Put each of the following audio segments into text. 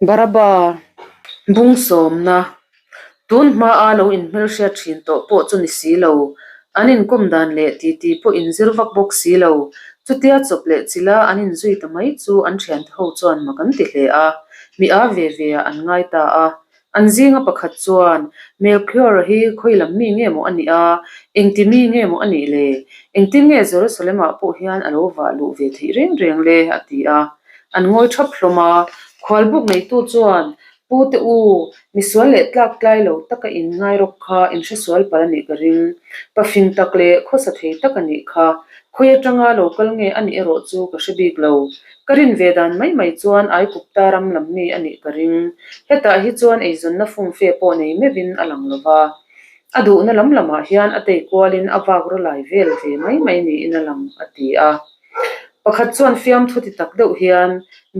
Baraba bung sawmna tun hmaa lo inhmelhriat thin tawh pawh chu ni si lo, an inkawm dan leh titi pawh inzir vak bawk si lo. Chutia chawp leh chila an inzui ta mai chu an thiante ho chuan mak an ti hle a, mi a ve ve ah an ngai ta a. An zinga pakhat chuan, Melchior-a hi khawi lam mi nge maw a nih a, engti mi nge maw a nih le? Engtin nge Jerusalem-ah pawh hian a lo vah luh ve theih reng reng le? a ti a. An ngawi thap hlawm a. Khualbuk neitu chuan, Pu te u, misual leh tlak tlai lo taka in ngai rawk kha in hresual palh a nih ka ring. Pafing tak leh khawsa thei tak a nih kha. Khawi atanga lo kal nge a nih erawh chu ka hre bik lo. Ka rin ve dan mai mai chuan Aikupta ram lam mi a nih ka ring. Hetah hi chuan eizawnna fumfe pawh nei meuhin a lang lo va. A duhna lam lamah hian a tei kualin a vak rawlai vel ve mai mai niin a lang, a ti a. Pakhat chuan fiamthu ti tak deuh hian,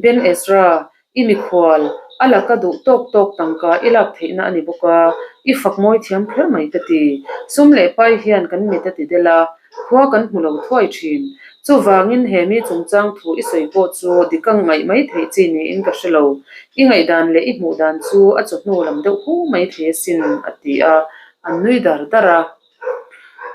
Ben Ezra, I mikhual, a laka duh tawk tawk tangka i lak theihna a ni bawk a, i fak mawi thiam kher mai ka ti. Sum leh pai hian kan mit a ti del a, khua kan hmu lo thuai thin. Chuvangin he mi chungchang thu i sawi pawh chu dik a ngaih mai theih chi niin ka hre lo. I ngaihdan leh i hmuh dan chu a chawhnu lam deuh hu mai thei asin, a ti a, an nui dar dar a.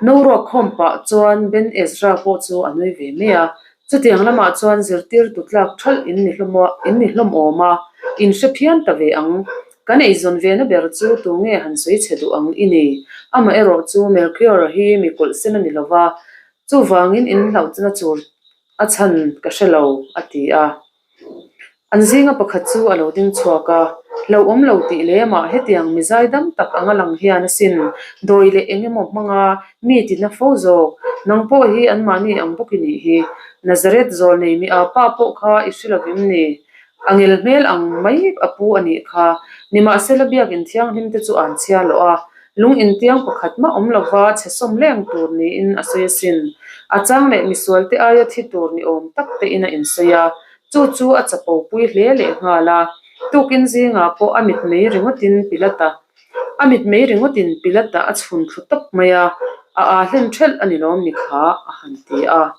No ruak khawm pah chuan Ben Ezra pawh chu a nui ve mai a. Chutiang lamah chuan zirtirtu tlak thalh in ni hlawm in ni hlawm awm a, in hre phian ta ve ang. Kan eizawn ve na ber chu tu nge han sawi chhe duh ang i ni. Amaherawh chu Melchior hi mi kawlh sen a ni lo va, chuvangin in hlauhna tur a chhan ka hre lo, a ti a. An zinga pakhat chu a lo ding chhuak a, hlauhawm lo tih lemah hetiang mi zaidam tak anga lang hian asin dawi leh eng emaw hmanga mi tina fo zawk, nang pawh hi anmahni ang bawk i nih hi. Nazareth zawl nei mi apa pawh kha i hre lovim ni? A ngel hmel ang mai a pu a nih kha. Nimahsela biakin thianghlim te chu an chhia loh a, lung intiang pakhat mah awm lova chhe sawm leng tur niin a sawi asin. A chang leh misualte aia thi tur ni awm tak tein a insawi a, chu chu a chapo pui hle leh nghal a. Tukin zingah pawh a mitmei ringawtin Pilata a mitmei ringawtin Pilata a chhun thlu tawp mai a, a aa hlen ṭhelh a ni lawm ni kha a han ti a.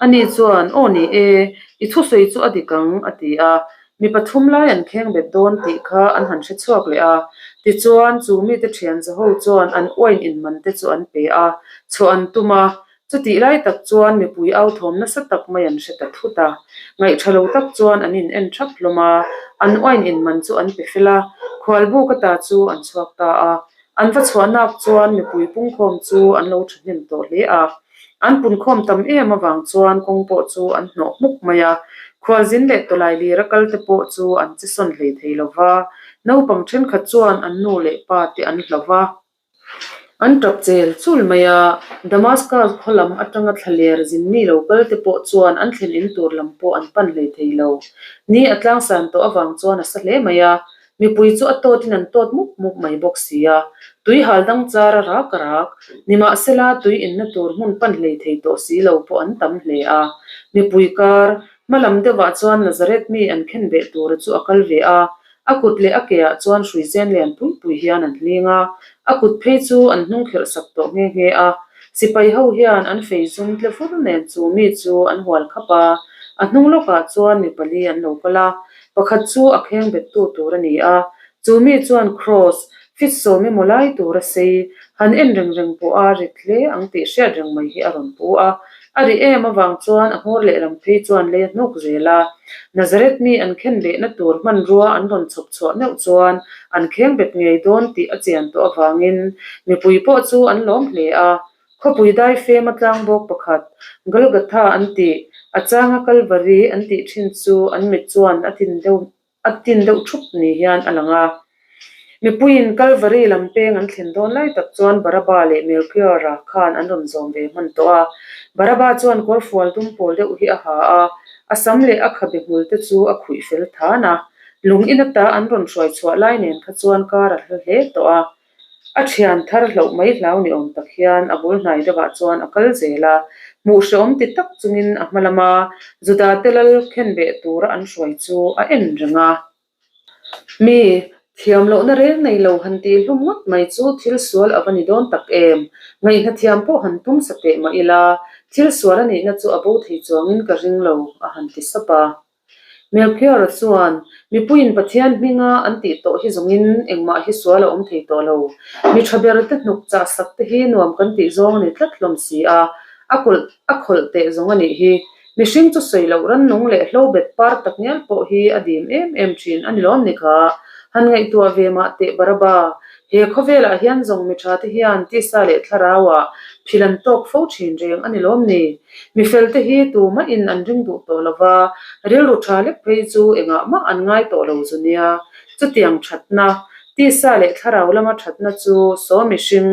Ani chuan, Aw ni e, i thusawi chu a dik ang, a ti a. Mi pathum lai an kheng bet dawn tih kha an han hre chhuak leh a. Tichuan, chu mite thian zaho chuan an uain inman te chu an pe a, chhuah an tum a. Chutih lai tak chuan mipui au thawm nasa tak mai an hre ta thut a. Ngaihṭha lo tak chuan an in en ṭhap hlawm a, an uain inman chu an pe fel a, khualbuk ata chu an chhuak ta a. An va chhuahnak chuan mipui pungkhawm chu an lo ṭhahnem tawh hle a. An punkhawm tam em avang chuan kawng pawh chu an hnawh hmuk mai a. Khualzin leh tawlai lira kal te pawh chu an che sawn hlei thei lo va. Naupang thenkhat chuan an nu leh pa te an hlau va. An tap chel chul mai a. Damascus khaw lam atanga thlaler zin mi lo kal te pawh chuan an thlen in tur lam pawh an pan hlei thei lo. Ni a tlangsan tawh avang chuan a sa hle mai a. Mipui chu a tawtin an tawt mup mup mai bawk si a, tui hal dang char a rak a rak. Nimahsela, tui inna tur hmun pan hlei thei tawh si lo pawh an tam hle a. Mipui kar, hma lam deuhah chuan Nazareth mi an khen beh tura chu a kal ve a, a kut leh a keah chuan hruizen lian pui pui hian an hling a, a kut phei chu an hnung kherh sak tawh nghe nghe a. Sipai ho hian an fei zum tle vur nen chu mi chu an hual khap a, a hnung lawkah chuan mi pali an lo kal a, Pakhat chu a kheng bettu tur a ni a, chu mi chuan kraws, fit sawm emaw lai tur a sei, han en reng reng pawh a rit hle ang tih hriat reng mai hi a rawn pu a. A ri em avang chuan a hmawr lehlam phei chuan lei a hnuk zel a. Nazareth mi an khen lehna tur hmanrua an rawn chhawp chhuah meuh chuan an kheng bet ngei dawn tih a chian tawh avangin mipui pawh chu an lawm hle a. Khawpui daifem a tlang bawk pakhat, Golgotha an tih, a changa Kalvari an tih thin chu an mit chuan a tin deuh a tin deuh thup ni hian a lang a. Mipuiin Kalvari lam peng an thlen dawn lai tak chuan Baraba leh Melchior-a khan an rawn zawm ve hman tawh a. Baraba chuan kawrfual dum pawl deuh hi a ha a, a sam leh a khabe hmul te chu a khuih fel than a. Lung in ata an rawn hruai chhuah lai nen kha chuan kar a hla hle tawh a. A thian thar hlauh mai hlau ni awm tak hian a bul hnai deuhah chuan a kal zel a, hmuh hrehawm ti tak chungin a hma lama Juda te lal khen beh tura an hruai chu a en reng a. Mi thiam lohna reng nei lo han tih hlum ngawt mai chu thil sual a va ni dawn tak em? Ngaihna thiam pawh han tum sa teh mah ila, thil sual a nihna chu a bo thei chuangin ka ring lo, a han ti sap a. Melchior-a chuan, Mipuiin Pathian hminga an tih tawh hi zawngin engmah hi sual a awm thei tawh lo. Mi tha ber te hnuk chah sak te hi nuam kan tih zawng a ni tlat hlawm si a, a kulh a khawlh teh zawng a nih hi. Mihring chu sawi loh rannung leh hlo bet par tak ngial pawh hi a dim em em thin a ni lawm ni kha. Han ngaihtuah ve mah teh Baraba, he khawvelah hian zawng mi tha te hian tisa leh thlarauah phil an tawk fo thin reng a ni lawm ni. Mi fel te hi tumahin an ring duh tawh lo va, rilru tha lek phei chu engah mah an ngai tawh lo zu nia. Chutiang thatna, tisa leh thlarau lama thatna chu saw mihring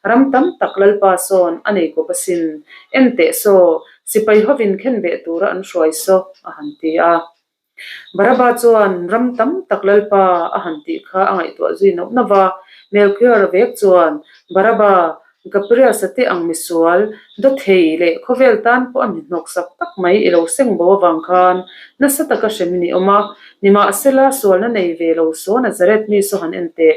ram tam tak Lalpa sawn a nei kawp asin. En teh saw, sipai hovin khenbeh tura an hruai saw, a han ti a. Baraba chuan ram tam tak Lalpa a han tih kha a ngaihtuah zui nauh nauh va. Melchior vek chuan, Baraba, Gabriel-sa te ang misual, dawthei leh khawvel tan pawh a mi hnawksak tak mai i lo seng bo avang khan nasa taka hrem i ni awm a. Nimahsela, sualna nei ve lo saw Nazareth mi saw han en teh.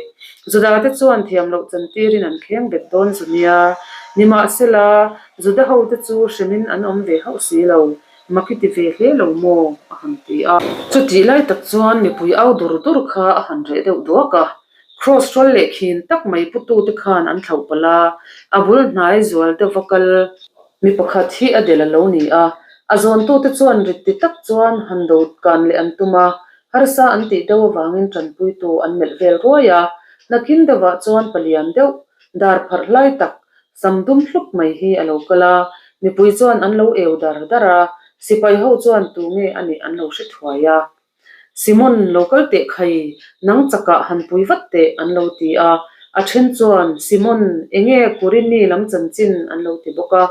Juda te chuan thiam loh chantirin an kheng bet dawn zu nia. Nimahsela, Juda hote chu hremin an awm ve hauh si lo. Mak i ti ve hle lo maw? a han ti a. Chutih lai tak chuan mipui au dur dur kha a han reh deuh duak a. Kraws hrual leh khin tak mai putute khan an thlauh palh a, a bul hnai zual deuhva kal. Mi pakhat hi a del a lo ni a, a zawntute chuan rit ti tak chuan han do kan leh an tum a, harsa an tih deuh avangin tanpuitu an melh vel ruai a. Nakin deuhvah chuan palian deuh, dar pharh hlai tak Sam dum hlup mai hi a lo kal a, mipui chuan an lo eu dar dar a, sipai ho chuan tu nge a nih an lo hre thuai a. Simon, lo kal teh khai, nang chakah han pui vat teh an lo ti a, a then chuan, Simon, enge Kurini lam chanchin an lo ti bawk a,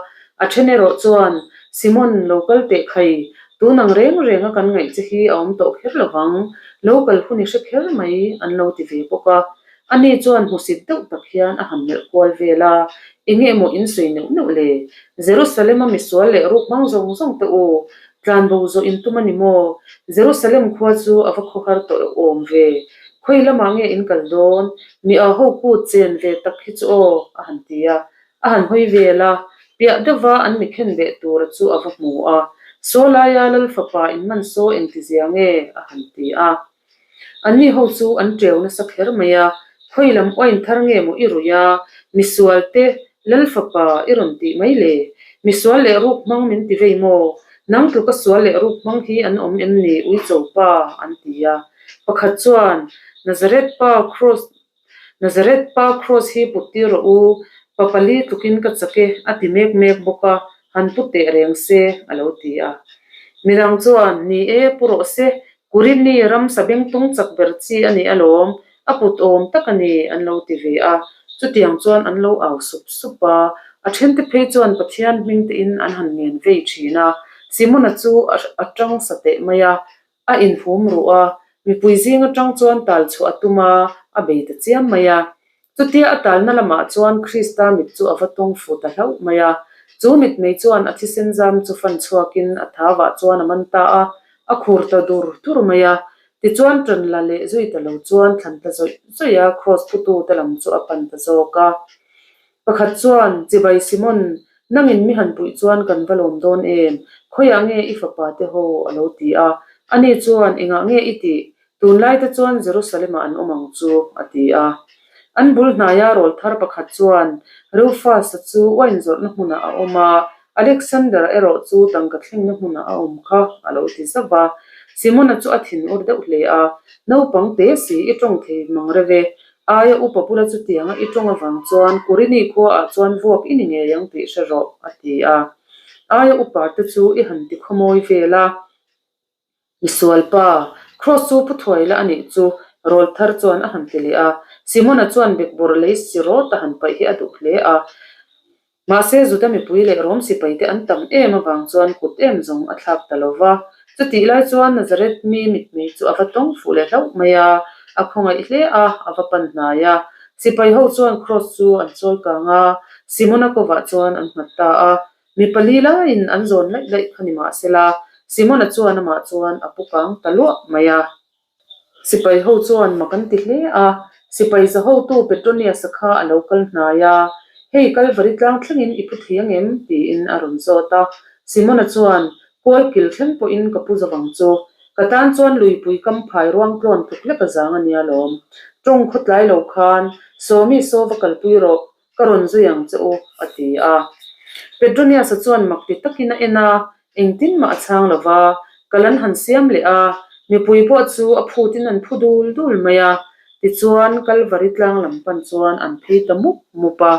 a then erawh chuan, Simon, lo kal teh khai, tun ang reng renga kan ngaih che hi a awm tawh kher lovang, lo kal hun i hre kher mai an lo ti ve bawk a. Ani chuan hmusit deuh tak hian a han melh kual vel a, Enge emaw in sawi neuh neuh le? Jerusalem-a misual leh ruk hmang zawng zawng te u, tlanbo zawh in tum a ni maw? Jerusalem khua chu a va khawhar tawh awm ve. Khawi lamah nge in kal dawn? Mi a ho kut chen ve tak hi chu aw, a han ti a. A han hawi vel a, piah deuhva an mi khen beh tura chu a va hmu a. Saw laia Lal fapa in man saw engtizia nge? a han ti a. Anni ho chu an teu nasa kher mai a, khawi lam uain thar nge maw i ruih a, misual te Lal fapa i rawn tih mai le? Misual leh ruk hmang min ti vei maw? Nang tluka sual leh ruk hmang hi an awm em ni Uicho pa? an ti a. Pakhat chuan, Nazareth pa Kraws Nazareth pa Kraws hi put tir rawh u, pa pali tlukin ka chak e a ti mek mek bawk a, han pu teh reng se a lo ti a. Midang chuan, Ni e, pu rawh se, Kurini ram sabengtung chak ber chi a ni alawm, a put awm tak a ni an lo ti ve a. Chutiang chuan an lo au sup sup a, a thente phei chuan Pathian hming tein an han ngen vei thin a. Simona chu a tang sa teh mai a, A inhum ruh a, mipui zing atang chuan tal chhuah a tum a, a bei ta chiam mai a. Chutia a talna lamah chuan Krista mit chu a va tawng fu ta hlauh mai a. Chu mitmei chuan a thisen zam chu fan chhuakin a thavah chuan a man ta a, a khur ta dur dur mai a. Tichuan ṭan la leh zui ta lo chuan thlan ta zawih zawih a, kraws putute lam chu a pan ta zawk a. Pakhat chuan, Chibai Simon, nangin mi han puih chuan kan va lawm dawn em? Khawiah nge i fapa te ho? a lo ti a. Ani chuan, Engah nge i tih? Tunlai te chuan Jerusalem-ah an awm ang chu, a ti a. An bul hnaia rawl thar pakhat chuan, Rufus-a chu uain zawrhna hmunah a awm a, Alexander-a erawh chu tangka thlengna hmunah a awm kha, a lo ti zauh va. Simon-a chu a thinur deuh hle a, Naupang te si i tawng thei mang reuh e, Aia upa bula chutianga i tawng avang chuan Kurini khuaah chuan vuak i ni ngei ang tih hre rawh, a ti a. Aia upa te chu i han ti khawmawi vel a. Misual pa, Kraws chu pu thuai la a nih chu, rawl thar chuan a han ti leh a. Simona chuan bekbawr lei si rawt a han paih hi a duh hle a. Mahse, Juda mipui leh Rom sipaite an tam em avang chuan kut em zawng a thlak ta lo va. Chutih lai chuan Nazareth mi mitmei chu a va tawng fuh leh hlauh mai a, a khawngaih hle a, a va pan hnai a. Sipai ho chuan kraws chu an chawi kang a, Simona kovah chuan an nghat ta a. Mi pali laiin an zawn laih laih kha ni mahsela, Simona chuan amah chuan a pu kang ta luah mai a. Sipai ho chuan mak an ti hle a, sipai za hotu Petronius-a kha a lo kal hnai a, Hei Kalvari tlang thlengin i pu thei ang em? tiin a rawn zawt a. Simona chuan, Kual kil thleng pawhin ka pu zo vang chu. Ka tan chuan luipui kam phai ruang tlawn tluk lek a zang a nia lawm. Tawng khaw tlai lo khan Sawmi saw va kalpui rawh, ka rawn zui ang che u, a ti a. Petronius-a chuan mak ti takin a en a, engtin mah a chhang lo va, kal an han siam leh a, mipui pawh chu a phutin an phu dul dul mai a, tichuan Kalvari tlang lam pan chuan an phei ta mup mup a.